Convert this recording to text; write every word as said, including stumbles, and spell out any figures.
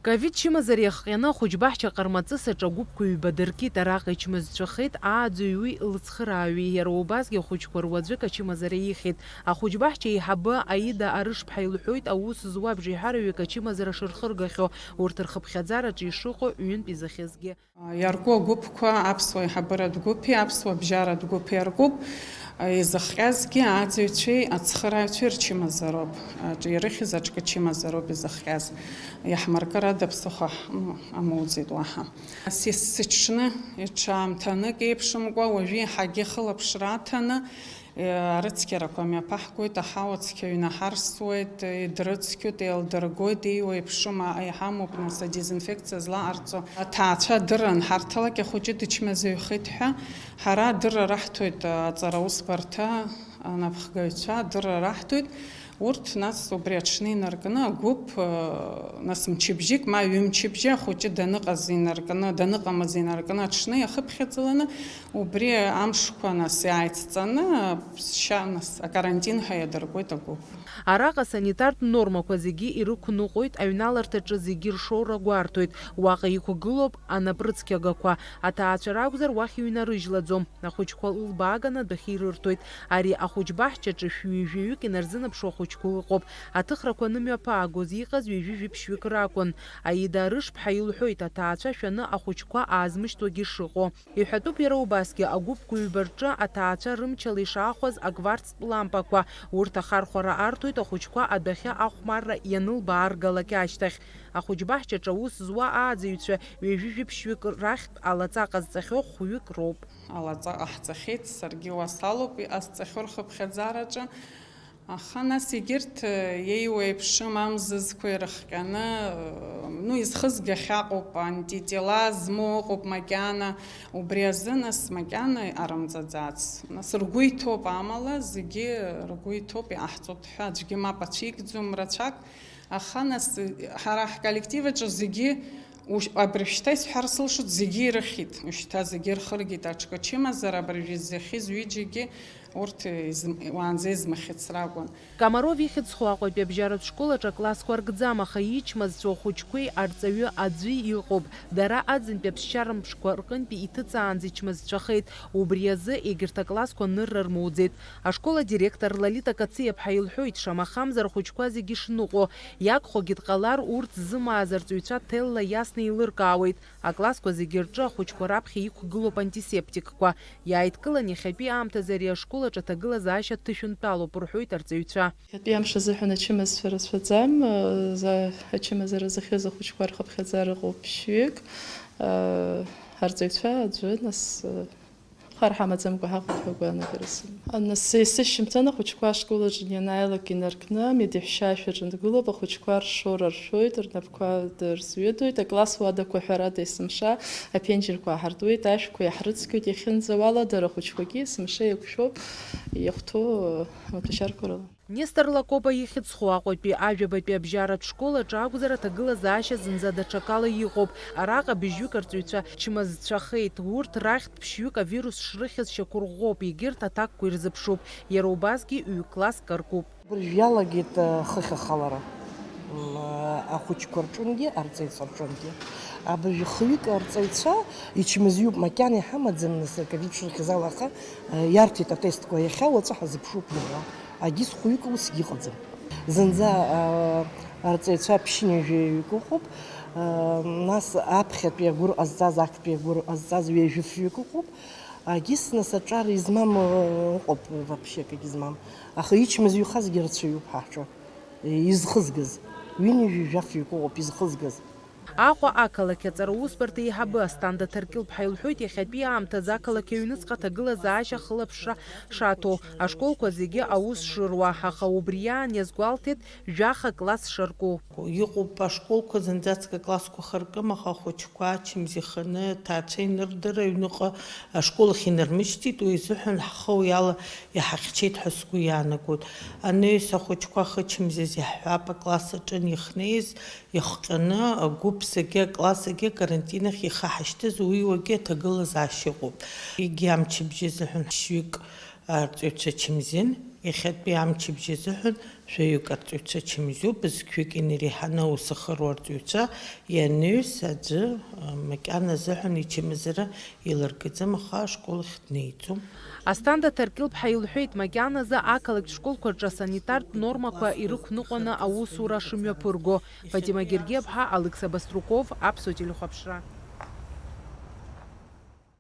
Ковид чымазара иахҟьаны ахәыҷбаҳча Ҟармаҵыс аҿы агәыԥқәа ҩба дыркит, араҟа ичмазцәахеит ааӡаҩи лыцхырааҩи, иара убасгьы ахәыҷқәа руаӡәык ачымазара ихьит. Ахәыҷбаҳча еиҳабы Аида Арышԥҳа илҳәоит, аус зуа абжеиҳараҩык ачымазара шырхыргахьоу, урҭ рхыԥхьаӡараҿы ишыҟоу ҩынтә изахьазгьы. Иарку агәыԥқәа, аԥсуа еиҳабыратә гәыԥи аԥсуа бжьаратә гәыԥи аркуп. Изыхҟьазгьы ааӡаҩцәеи ацхырааҩцәеи рчымазароуп. Аҿ-, ирыхьыз аҿкы чымазароуп изыхҟьаз. Иаҳмыркыр ада ԥсыхәа ҳ-, м-, амоуӡеит уаҳа. Ас есыҽны, ҽаамҭанык еиԥшымкәа, уажәы еиҳагьы ахылаԥшра аҭаны, Арыцқьарақәа мҩаԥаҳгоит, аҳауа цқьа ҩнаҳарсуеит, идрыцқьоит, еилдыргоит, еиуеиԥшым а-, иҳамоуп, нас, адезинфекциа злаҟарҵо. Аҭаацәа адырра анҳарҭалак, ахәыҷы дычмазаҩхеит ҳәа, ҳара адырра раҳҭоит, аҵараусбарҭа анапхгаҩцәа адырра раҳҭоит. Урҭ, нас, убри аҽны инаркны агәыԥ, нас, мчыбжьык ма ҩымчыбжьы ахәыҷы даныҟаз инаркны, даныҟамыз инаркны аҽны иахыԥхьаӡаланы, Убри амшқәа, нас, иааицҵаны, ԥсшьа, нас, акарантин ҳәа иадыркуеит агәыԥ. Араҟа асанитартә нормақәа зегьы ирықәныҟәоит, аҩналарҭаҿы зегьы ршоура гәарҭоит, уаҟа иқәгылоуп анапрыцқьагақәа, аҭаацәа ракәзар, уахь иҩнарыжьлаӡом, ахәыҷқәа лбааганы адәахьы ирырҭоит. Ари ахәыҷбаҳчаҿы шәҩы-жәаҩык инарзынаԥшуа ахәыҷқәа ыҟоуп, аҭыхрақәа анымҩаԥаагоз иҟаз ҩажәи жәиԥшьҩык ракәын. Аида Арышԥҳа илҳәоит, аҭаацәа шәаны ахәыҷқәа аазмышьҭуагьы шыҟоу. Иҳәатәуп иара убасгьы, агәыԥ гәыҩба рҿы аҭаацәа рымчала ишаахәаз акварцтә лампақәа, урҭ ахархәара арҭоит ахәыҷқәа адәахьы ахәмарра ианылбааргалак ашьҭахь. Ахәыҷбаҳчаҿы аус зуа ааӡаҩцәа ҩажәи жәиԥшьҩык рахьтә алаҵа ҟазҵахьоу хәҩык роуп. Алаҵа ҟаҳҵахьеит, саргьы уа салоуп иҟасҵахьоу рхыԥхьаӡараҿы. Аха нас егьырҭ, э, еиуеиԥшым амзызқәа ирыхҟьаны, э, ну, изхызгахьа ыҟоуп, антитела змоу ыҟоуп макьана, убри азы нас макьана иҟарымҵаӡац. Нас ргәы иҭоуп, амала зегьы ргәы иҭоуп, иҟаҳҵоит ҳәа аӡәгьы мап ацәикӡом рацәак. Аха нас, э, ҳара ҳколлектив аҿы зегьы Ушь-, абыржәшьҭа исҳәар сылшоит, зегьы ирыхьит. Ушьҭа зегьы рхыргеит аҽкачымазара, абыржәы изахьыз ҩыџьагьы урҭ изм-, уаанӡа измыхьыц ракәын. Комаров ихьӡ зху Аҟәатәи абжьаратә школ аҿы аклассқәа аркӡам, аха ичмазцәоу ахәыҷқәеи арҵаҩы аӡәи ыҟоуп. Дара аӡынтәи аԥсшьара мшқәа рҟынтәи иҭыҵаанӡа ичмазцәахеит. Убри азы егьырҭ аклассқәа нырра рмоуӡеит. Ашкол адиректор Лолита Кациаԥҳа илҳәоит, шамахамзар ахәыҷқәа зегьы шныҟәо, иагхогьы дҟалар, урҭ ззымааз арҵаҩцәа ҭелла иасны еилыркаауеит. Аклассқәа зегьы рҿы ахәыҷқәа раԥхьа иқәгылоуп антисептикқәа. Иааидкылан иахьатәи аамҭазы ари ашкол аҿы аҭагылазаашьа дҭышәынтәалоуп, рҳәоит арҵаҩцәа. Иахьатәи амш азыҳәан ачымазцәа рацәаӡам, за-, ачымазара зыхьыз ахәыҷқәа рхыԥхьаӡара ыҟоуп ԥшьҩык, арҵаҩцәа аӡәы, нас, Хар ҳамаӡамкәа ҳаҟоуп ҳәа агәаанагара сымоуп. Нас есышьыжьымҭан ахәыҷқәа ашкол аҿы ианааилак инаркны, амедеҳәшьа ашә аҿы дгылоуп, ахәыҷқәа ршоура ршәоит, рнапқәа дырзҩыдоит, акласс уадақәа ҳәарада есымша аԥенџьырқәа ааҳартуеит, ашәқәа иаҳрыцқьоит, иахьынӡауала дара ахәыҷқәагьы есымша еиқәшәоуп, иахәҭоу амаҭәашьарқәа рыла. Нестор Лакоба ихьӡ зху Аҟәатәи ажәабатәи абжьаратә школ аҿы акәзар, аҭагылазаашьа зынӡа даҽакала иҟоуп. Араҟа быжьҩык арҵаҩцәа чмазцәахеит. Урҭ рахьтә ԥшьҩык авирус шрыхьыз шьақәырӷәӷәоуп, егьырҭ аҭакқәа ирзыԥшуп. Иара убасгьы ҩ-класск аркуп. Абыржә иалагеит, э, хыхь ахалара, м, э, ахәыҷқәа рҿынгьы, арҵаҩцәа рҿынгьы. Абыржә хҩык арҵаҩцәа ичмазаҩуп, макьана иҳамаӡам, нас, аковид шрыхьыз ала, аха, э, иарҭеит атестқәа, иахьа уаҵәы ҳазыԥшуп иара. Агьыс хәҩык усгьы ыҟаӡам. Зынӡа, аа, арҵаҩцәа ԥшьынҩажәаҩык ыҟоуп, аа, нас аԥхьатәи агәыр ҟазҵаз, актәи агәыр ҟазҵаз ҩажәи фҩык ыҟоуп. Агьыс, нас, аҿар измам, ыы, ыҟоуп, вообще акгьы змам. Аха ичмазаҩхазгьы рацәаҩуп ҳа ҳҿы, изхызгаз. Ҩынҩажәи жәафҩык ыҟоуп изхызгаз. Аҟәа ақалақь аҵара усбарҭа еиҳабы Асҭанда Ҭаркьыл-ԥҳа илҳәоит, иахьатәи аамҭазы ақалақь аҩныҵҟа аҭагылазаашьа ахылаԥшра шаҭо, ашколқәа зегьы аус шыруа, аха убри аан иазгәалҭеит жәаха класс шарку. Иҟоуп ашколқәа зынӡаск аклассқәа хыркым, аха ахәыҷқәа ачымз иханы, аҭаацәа инырдыр, аҩныҟа ашкол ахь инырмышьҭит, уи азыҳәан ҳхы уи ала иҳахьчеит ҳәа сгәы иаанагоит. Анаҩс ахәыҷқәа ахычымзаз иаҳҳәап, акласс аҿы иахнеиз, Иахҟьаны агәыԥ зегьы, акласс зегьы акарантин ахь ихы ҳашьҭыз, уи уагьы аҭагылазаашьа ыҟоуп. Егьи амчыбжьы азыҳәан ԥшьҩык арҵаҩцәа ачымзин Иахьатәи амчыбжь азыҳәан шәаҩык арҵаҩцәа чымазаҩуп, зқьҩык инареиҳаны аус ахыруа арҵаҩцәа ианыҩс аӡәы, а, макьана азыҳәан ичымазара илыркӡам, аха ашкол ахь днеиӡом. Асҭанда Ҭаркьыл-ԥҳа илҳәеит, макьаназы ақалақьтә школқәа рҿы асанитартә нормақәа ирықәныҟәаны аусура шымҩаԥырго. Фатима Гергиаԥҳа, Алықьса Баструков, Аԥсуа телехәаԥшра.